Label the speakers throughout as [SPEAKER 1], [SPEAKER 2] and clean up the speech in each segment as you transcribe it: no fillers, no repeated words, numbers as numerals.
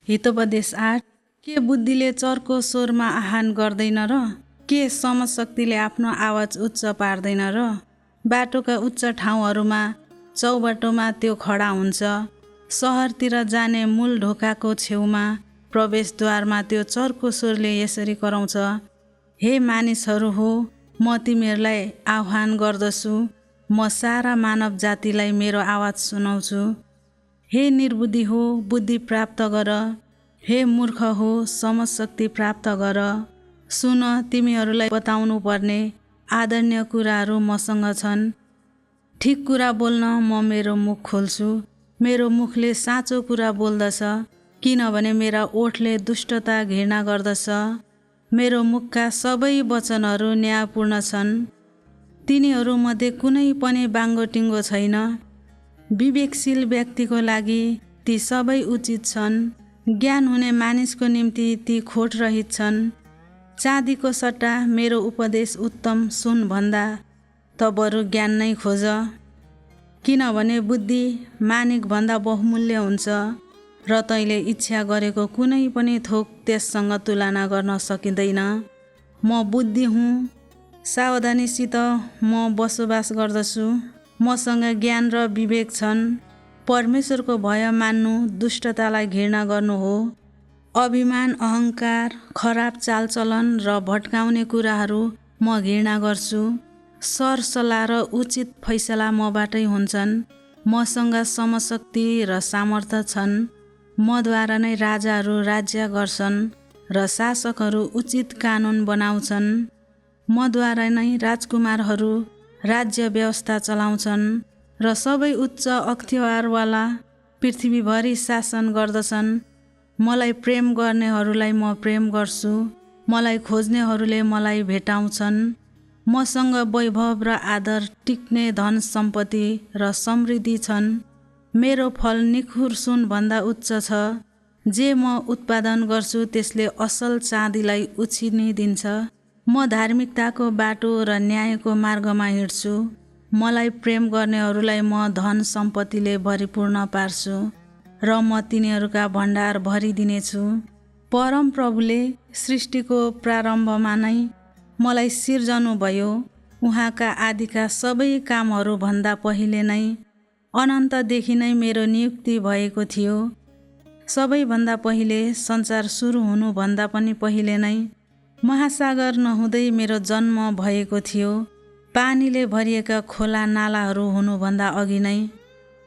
[SPEAKER 1] हितोपदेश 8। के बुद्धिले चर्को स्वरमा आह्वान गर्दैन र? के समशक्तिले आफ्नो आवाज उच्च पार्दैन र? बाटोका उच्च ठाउँहरूमा चौबाटोमा त्यो खडा हुन्छ। सहरतिर जाने मूल ढोकाको छेउमा प्रवेशद्वारमा त्यो चर्को स्वरले यसरी कराउँछ, हे मानिसहरू हो, म तिमीहरूलाई आह्वान गर्दछु, म सारा मानव जातिलाई मेरो आवाज सुनाउँछु। हे निर्बुद्धि हो, बुद्धि प्राप्त गर, हे मूर्ख हो, समशक्ति प्राप्त गर। सुन, तिमीहरूलाई बताउनु पर्ने आदरणीय कुराहरू मसँग छन्। ठिक कुरा बोल्न म मेरो मुख खोल्छु। मेरो मुखले साँचो कुरा बोल्दछ, किनभने मेरा ओठले दुष्टता घृणा गर्दछ। मेरो मुखका सबै वचनहरू न्यायपूर्ण छन्। तिनीहरूमध्ये कुनै पनि बाङ्गोटिङ्गो छैन। विवेकशील व्यक्तिको लागि ती सबै उचित छन्। ज्ञान हुने मानिसको निम्ति ती खोटरहित छन्। चाँदीको सट्टा मेरो उपदेश उत्तम सुनभन्दा त बरु ज्ञान नै खोज। किनभने बुद्धि मानिकभन्दा बहुमूल्य हुन्छ र तैँले इच्छा गरेको कुनै पनि थोक त्यससँग तुलना गर्न सकिँदैन। म बुद्धि हुँ, सावधानीसित म बसोबास गर्दछु। मसँग ज्ञान र विवेक छन्। परमेश्वरको भय मान्नु दुष्टतालाई घृणा गर्नु हो। अभिमान, अहङ्कार, खराब चालचलन र भट्काउने कुराहरू म घृणा गर्छु। सरसल्लाह र उचित फैसला मबाटै हुन्छन्। मसँग समशक्ति र सामर्थ्य छन्। मद्वारा नै राजाहरू राज्य गर्छन् र शासकहरू उचित कानुन बनाउँछन्। मद्वारा नै राजकुमारहरू राज्य व्यवस्था चलाउँछन् र सबै उच्च अख्तियारवाला पृथ्वीभरि शासन गर्दछन्। मलाई प्रेम गर्नेहरूलाई म प्रेम गर्छु। मलाई खोज्नेहरूले मलाई भेटाउँछन्। मसँग वैभव र आदर, टिक्ने धन सम्पत्ति र समृद्धि छन्। मेरो फल निखुर सुनभन्दा उच्च छ। जे म उत्पादन गर्छु त्यसले असल चाँदीलाई उछिनिदिन्छ। म धार्मिकताको बाटो र न्यायको मार्गमा हिँड्छु। मलाई प्रेम गर्नेहरूलाई म धन सम्पत्तिले भरिपूर्ण पार्छु र म तिनीहरूका भण्डार भरिदिनेछु। परम प्रभुले सृष्टिको प्रारम्भमा नै मलाई सिर्जनुभयो। उहाँका आदिका सबै कामहरू भन्दा पहिले नै, अनन्तदेखि नै मेरो नियुक्ति भएको थियो। सबैभन्दा पहिले, संसार सुरु हुनुभन्दा पनि पहिले नै, महासागर नहुँदै मेरो जन्म भएको थियो। पानीले भरिएका खोला नालाहरू हुनुभन्दा अघि नै,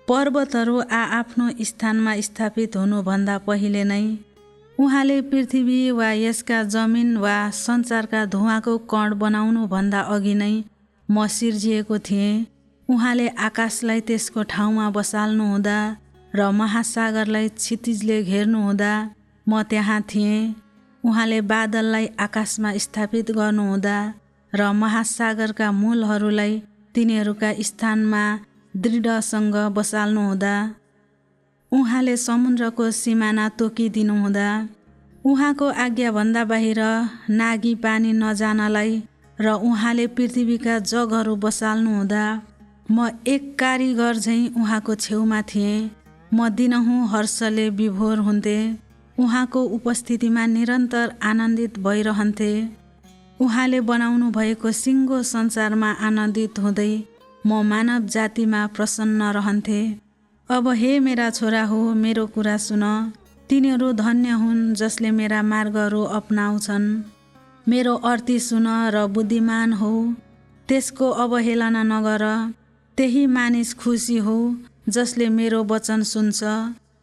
[SPEAKER 1] पर्वतहरू आआफ्नो स्थानमा स्थापित हुनुभन्दा पहिले नै, उहाँले पृथ्वी वा यसका जमिन वा संसारका धुवाँको कण बनाउनु भन्दा अघि नै म सिर्जिएको थिएँ। उहाँले आकाशलाई त्यसको ठाउँमा बसाल्नुहुँदा र महासागरलाई क्षितिजले घेर्नुहुँदा म त्यहाँ थिएँ। उहाँले बादललाई आकाशमा स्थापित गर्नुहुँदा र महासागरका मूलहरूलाई तिनीहरूका स्थानमा दृढसँग बसाल्नुहुँदा, उहाँले समुद्रको सिमाना तोकिदिनुहुँदा, उहाँको आज्ञाभन्दा बाहिर नागी पानी नजानलाई र उहाँले पृथ्वीका जगहरू बसाल्नुहुँदा म एक कारिगर झैँ उहाँको छेउमा थिएँ। म दिनहुँ हर्षले विभोर हुन्थेँ। उहाँको उपस्थितिमा निरन्तर आनन्दित भइरहन्थे। उहाँले बनाउनु भएको सिङ्गो संसारमा आनन्दित हुँदै म मानव जातिमा प्रसन्न रहन्थे। अब हे मेरा छोरा हो, मेरो कुरा सुन। तिनीहरू धन्य हुन् जसले मेरा मार्गहरू अपनाउँछन्। मेरो अर्ती सुन र बुद्धिमान हो, त्यसको अवहेलना नगर। त्यही मानिस खुसी हो जसले मेरो वचन सुन्छ,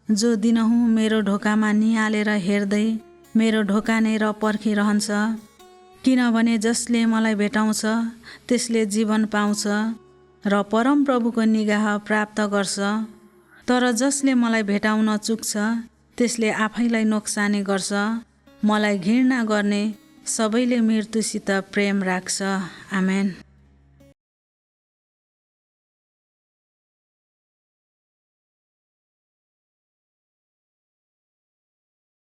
[SPEAKER 1] जो दिनहुँ मेरो ढोकामा निहालेर हेर्दै मेरो ढोकानेर पर्खिरहन्छ। किनभने जसले मलाई भेटाउँछ त्यसले जीवन पाउँछ र परमप्रभुको निगाह प्राप्त गर्छ। तर जसले मलाई भेटाउन चुक्छ त्यसले आफैलाई नोक्सानी गर्छ। मलाई घृणा गर्ने सबैले मृत्युसित प्रेम राख्छ। आमेन।